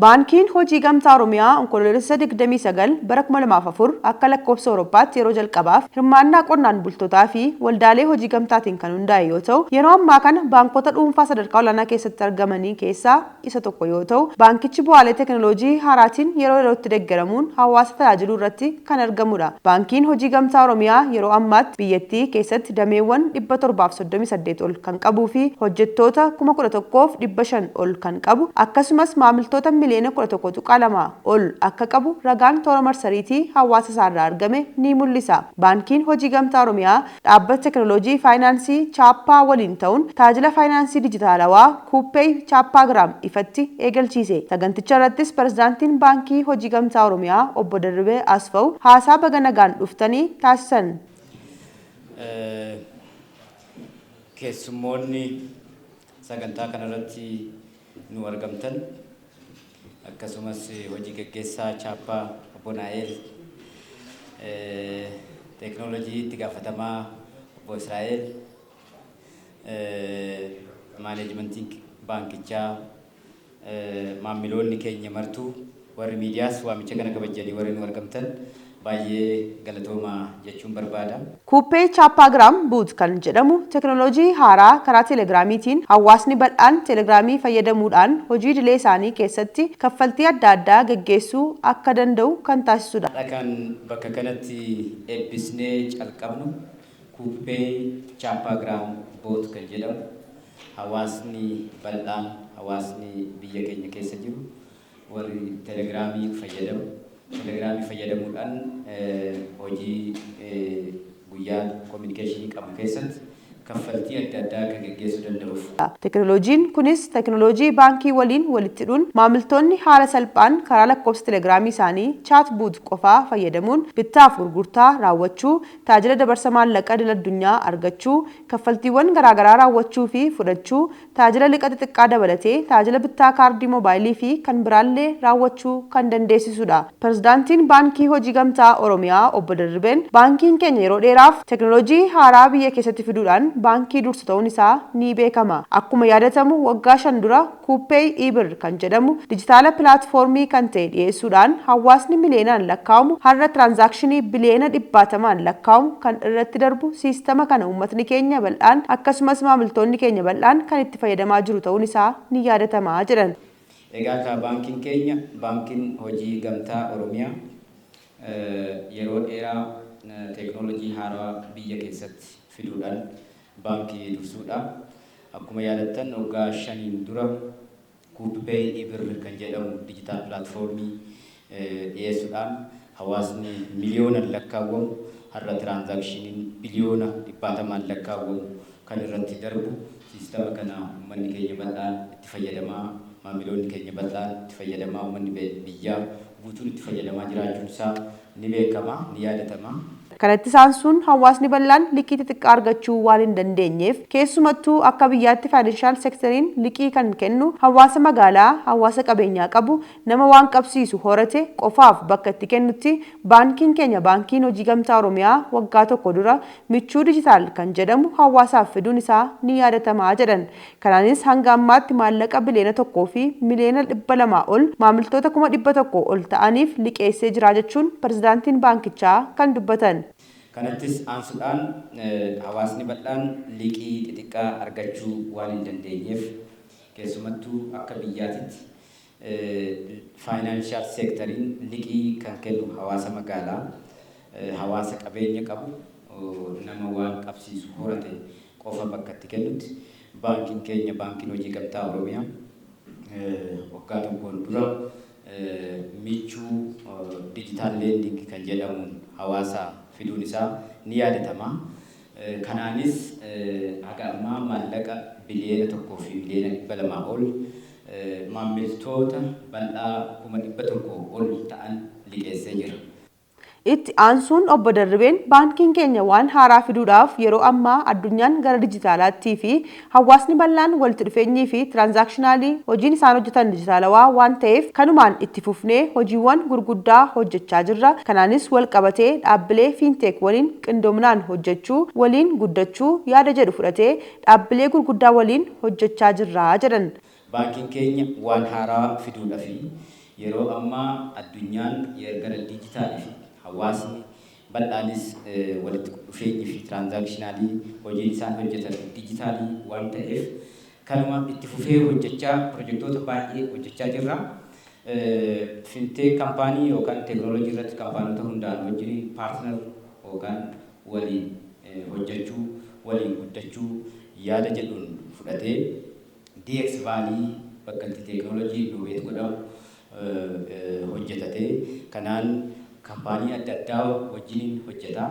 Baankiin Hojii Gamtaa Oromiyaa Onkoloolessa 29 bara 2004 akka lakkoofsa Awurooppaatti yeroo jalqabaaf hirmaannaa qonnaan bultootaa fi waldaalee hojii gamtaatiin kan hundaa'e yoo ta'u, yeroo ammaa kana baankota dhuunfaa sadarkaa olaanaa keessatti argamanii keessaa isa tokko yoo ta'u, baankichi bu'aalee teekinooloojii haaraatiin yeroo yerootti deeggaramuun hawaasa tajaajiluu irratti kan argamudha. Baankiin Hojii Gamtaa Oromiyaa yeroo ammaatti biyyattii keessatti dameewwan 738 ol kan qabuu fi hojjettoota 11,500 ol kan qabu, akkasumas maamiltoota miliyoona 11.2 ol akka qabu ragaan toora marsariitii hawaasa isaarraa argame ni mul'isa. Baankiin Hojii Gamtaa Oromiyaa dhaabbata teekinooloojii faayinaansii Chaappaa waliin ta'uun tajaajila faayinaansii dijitaalawaa Kuuppee Chaappaagiraam ifatti eegalchiise. Saganticha irrattis pirezidaantiin Baankii Hojii Gamtaa Oromiyaa obbo Dirribee Asfaw haasaa baga nagaan dhuftanii taasisan. Keessummoonni sagantaa kanarratti nu argamtan, akkasumas hojii gaggeessaa Chaappaa obbo Naa'el, teeknoolojii itti gaafatamaa obbo Israa'el, maaneejmentiin baankichaa, maammiloonni keenya martuu, warri miidiyaas waamicha kana kabajjanii warri nu argamtan, baay'ee galatoomaa jechuun barbaada. Kuuppee Chaappaagiraam Bot kan jedhamu teekinooloojii haaraa karaa teelegiraamiitiin hawaasni bal'aan teelegiraamii fayyadamuudhaan hojii idilee isaanii keessatti kaffaltii adda addaa geggeessuu akka danda'u kan taasisudha. Kan bakka kanatti eebbisnee calqabnu Kuuppee Chaappaagiraam Bot kan jedhamu, hawaasni bal'aan, hawaasni biyya keenya keessa jiru, warri teelegiraamii fayyadamu, teelegiraamii fayyadamuudhaan hojii guyyaa communication qabu keessatti kaffaltii adda addaa akka geggeessuu danda'uuf. Teekinooloojiin kunis teekinooloojii baankii waliin walitti hidhuun maamiltoonni haala salphaan karaa lakkoofsa teelegiraamii isaanii chat bot qofaa fayyadamuun bittaaf gurgurtaa raawwachuu, tajaajila dabarsa maallaqa idil addunyaa argachuu, kaffaltiiwwan garaagaraa raawwachuu fi fudhachuu, tajaajila liqa xixiqqaa dabalatee tajaajila bittaa kaardii moobaayilii fi kan biraallee raawwachuu kan dandeessisudha. Pirezidaantiin Baankii Hojii Gamtaa Oromiyaa obbo Dirribeen, baankiin keenya yeroo dheeraaf teekinooloojii haaraa biyya keessatti fiduudhaan baankii dursu ta'uun isaa ni beekama. Akkuma yaadatamu waggaa 5 dura Kuuppee Ibir kan jedhamu dijitaala pilaatfoormii kan ta'e dhiyeessuudhaan hawaasni miliyoonaan lakkaa'amu har'a tiraansaakshinii biliyoona dhibbaatamaan lakkaa'amu kan irratti darbu siistama kana uummatni keenya bal'aan, akkasumas maamiltoonni keenya bal'aan kan itti fayyadamaa jiru ta'uun isaa ni yaadatama jedhan. Egaa ka baankiin keenya, Baankiin Hojii Gamtaa Oromiyaa, yeroo dheeraa teeknoolojii haarawaa biyya keessatti fiduudhaan baankii dursuudha. Akkuma yaadattan waggaa 5n dura Kuuppee Ibir kan jedhamu digital pilaatfoormii dhiyeessuudhaan hawaasni miliyoonan lakkaawwamu har'a tiraanzaakshiniin biliyoona dhibbaatamaan lakkaawwamu kan irratti darbu siistama kana uummanni keenya bal'aan itti fayyadamaa, maamiloonni keenya bal'aan itti fayyadamaa, uummanni biyyaa guutuun itti fayyadamaa jiraachuun isaa ni beekama, ni yaadatama. Kanatti isaan sun hawaasni bal'aan liqii xixiqqaa argachuu waan hin dandeenyeef, keessumattuu akka biyyaatti financial sectoriin liqii kan kennu hawaasa magaalaa, hawaasa qabeenyaa qabu, nama waan qabsiisu horate qofaaf bakka itti kennutti, baankiin keenya Baankiin Hojii Gamtaa Oromiyaa waggaa tokko dura Michuu Dijitaal kan jedhamu hawaasaaf fiduun isaa ni yaadatama jedhan. Kanaanis hanga ammaatti maallaqa biliyoona 1 fi miliyoona 200 ol maamiltoota 100,000 ol ta'aniif liqeessee jira jechuun pirezidaantiin baankichaa kan dubbatan. Kanattis aansuudhaan hawaasni bal'aan liqii xixiqqaa argachuu waan hin dandeenyeef, keessumattuu akka biyyaatitti financial sectoriin liqii kan kennu hawaasa magaalaa, hawaasa qabeenya qabu, nama waan qabsiisu horate qofa bakka itti kennutti, baankiin keenya, Baankiin Hojii Gamtaa Oromiyaa, waggaa tokkoon dura Michuu Digital Lending kan jedhamuun hawaasa fiduun isaa ni yaadatama. Kanaanis haga ammaa maallaqa biliyoona 1 fi miliyoona 200 ol maammiltoota bal'aa 100,000 ol ta'an liqeessee jira. Itti aansuun obbo Darribeen, baankiin keenya waan haaraa fiduudhaaf yeroo ammaa addunyaan gara dijitaalaattii fi hawaasni bal'aan walitti dhufeenyii fi tiraansaakshinaalii hojiin isaan hojjetan dijitaalawaa waan ta'eef, kanumaan itti fufnee hojiiwwan gurguddaa hojjechaa jirra. Kanaanis wal qabatee dhaabbilee fintech waliin qindoominaan hojjechuu, waliin guddachuu yaada jedhu fudhatee dhaabbilee gurguddaa waliin hojjechaa jirra jedhan. Baankiin keenya waan haaraa fiduudhaa fi yeroo ammaa addunyaan gara diijitaalii fi hawaasni bal'aanis walitti dhufeenyi fi transactionalii hojiin isaan hojjetan diijitaalii waan ta'eef kanuma itti fufee hojjechaa pirojektoota baay'ee hojjechaa jirra. Fintech company yookaan teekinooloojii irratti kaampaanota hundaan wajjin partner yookaan waliin hojjechuu, waliin guddachuu yaada jedhuun fudhatee DX Valley bakka itti teekinooloojii innovate godhamu hojjetatee kanaan kaampaanii adda addaa wajjin hojjeta.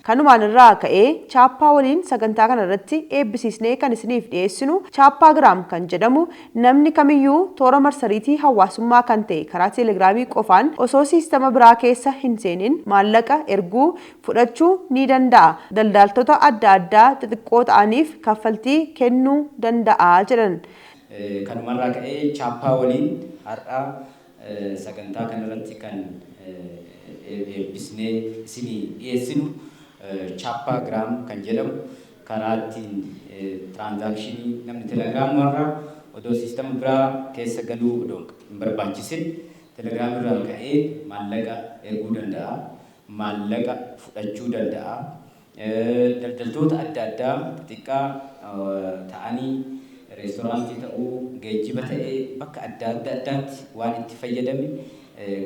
Kanumaan irraa ka'ee Chaappaa waliin sagantaa kana irratti eebbisiisnee kan isiniif dhiyeessinu Chaappaa Giraam kan jedhamu, namni kamiyyuu toora marsariitii hawaasummaa kan ta'e karaa Teelegiraamii qofaan osoo siistama biraa keessa hin seenin maallaqa erguu, fudhachuu ni danda'a. Daldaaltota adda addaa xixiqqoo ta'aniif kaffaltii kennuu danda'a jedhan. Kanumarraa ka'ee Chaappaa waliin har'a sagantaa kanarratti kan eebbisnee isinii dhiyeessinu Chaappaa Giraam kan jedhamu, karaa ittiin transactionii namni Telegiraamarraa odoo siistama biraa keessa galuu odoo hin barbaachisin Telegiraamirraa ka'ee maallaqa erguu danda'a, maallaqa fudhachuu danda'a. Daldaltoota adda addaa xixiqqaa ta'anii, reestooraantii ta'uu, geejjiba ta'ee, bakka adda adda addaatti waan itti fayyadame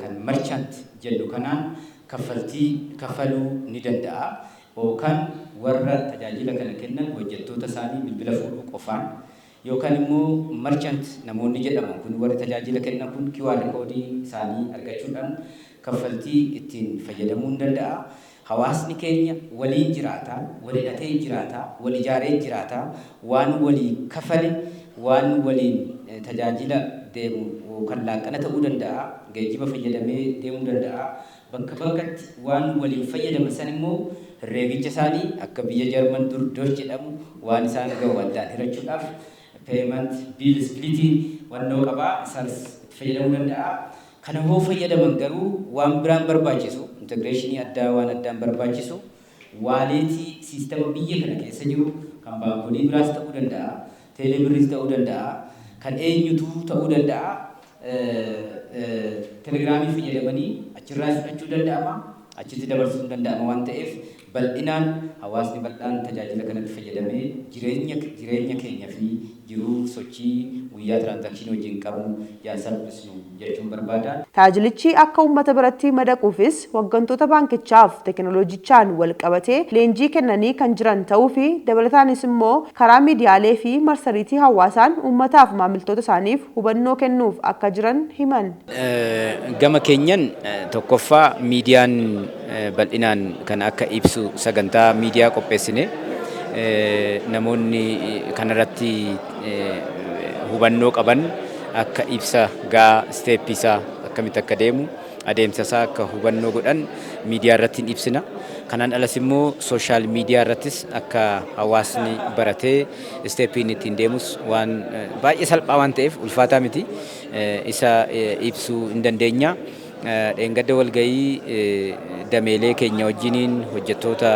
kan merchant jennu kanaan kaffaltii kaffaluu ni danda'a. Yookaan warra tajaajila kana kennan hojjettoota isaanii bilbila fuudhuu qofaan, yookaan immoo merchant namoonni jedhaman kun, warri tajaajila kennan kun, QR koodii isaanii argachuudhaan kaffaltii ittiin fayyadamuu ni danda'a. Hawaasni keenya waliin jiraata, wal hidhatee jiraata, wal ijaaree jiraata, waan walii kafale, waan waliin tajaajila deemu yookaan laaqana ta'uu danda'a, geejjiba fayyadamee deemuu danda'a. Bakka bakkatti waan waliin fayyadaman san immoo herreegicha isaanii akka biyya Jarman dur Dosh jedhamu waan isaan gahu addaan hirachuudhaaf payment bill splitting wannoo qabaa, isaanis itti fayyadamuu danda'a. Kana hoo fayyadaman garuu waan biraan barbaachisu, integrationii addaa waan addaan barbaachisu, walletii siistama biyya kana keessa jiru kan baankolii biraas ta'uu danda'a, teelebirriis ta'uu danda'a, kan eenyutu ta'uu danda'a. Telegiraamii fayyadamanii achirraa fudhachuu danda'ama, achitti dabarsuun danda'ama waan ta'eef, bal'inaan hawaasni bal'aan tajaajila kanatti fayyadamee jireenya keenya fi jiruu sochii guyyaa transactionii wajjin qabnu yaa salphisnu jechuun barbaada. Tajaajilichi akka uummata biratti madaquufis hooggantoota baankichaaf teekinooloojichaan wal qabatee leenjii kennanii kan jiran ta'uu fi dabalataanis immoo karaa miidiyaalee fi marsariitii hawaasaan uummataaf maamiltoota isaaniif hubannoo kennuuf akka jiran himan. Gama keenyan tokkoffaa miidiyaan bal'inaan kan akka ibsu sagantaa miidiyaa qopheessine, namoonni kanarratti hubannoo qaban akka ibsa gaa steppii isaa akkamitti akka deemu, adeemsa isaa akka hubannoo godhan miidiyaa irratti hin ibsina. Kanaan alas immoo social media irrattis akka hawaasni baratee steppiin ittiin deemus waan baay'ee salphaa waan ta'eef, ulfaataa miti, isa ibsuu hin dandeenya. Dheengadda walgahii dameelee keenya wajjiniin, hojjettoota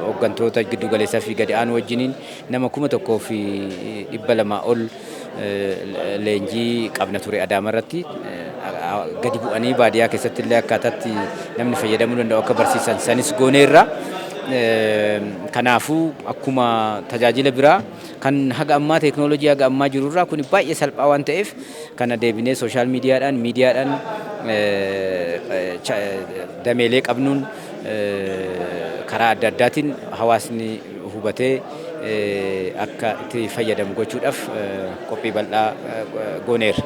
hooggantoota giddu galeessaa fi gadi aanu wajjiniin nama 1200 ol leenjii qabna ture Adaama irratti. Gadi bu'anii baadiyyaa keessatti illee akkaataatti namni fayyadamuu danda'u akka barsiisan sanis gooneerra. Kanaafuu akkuma tajaajila biraa kan haga ammaa teeknooloojii haga ammaa jirurraa kun baay'ee salphaa waan ta'eef, kana deebinee social mediadhaan, miidiyaadhaan, dameelee qabnuun karaa adda addaatiin hawaasni hubatee akka itti fayyadamu gochuudhaaf qophii bal'aa gooneerra.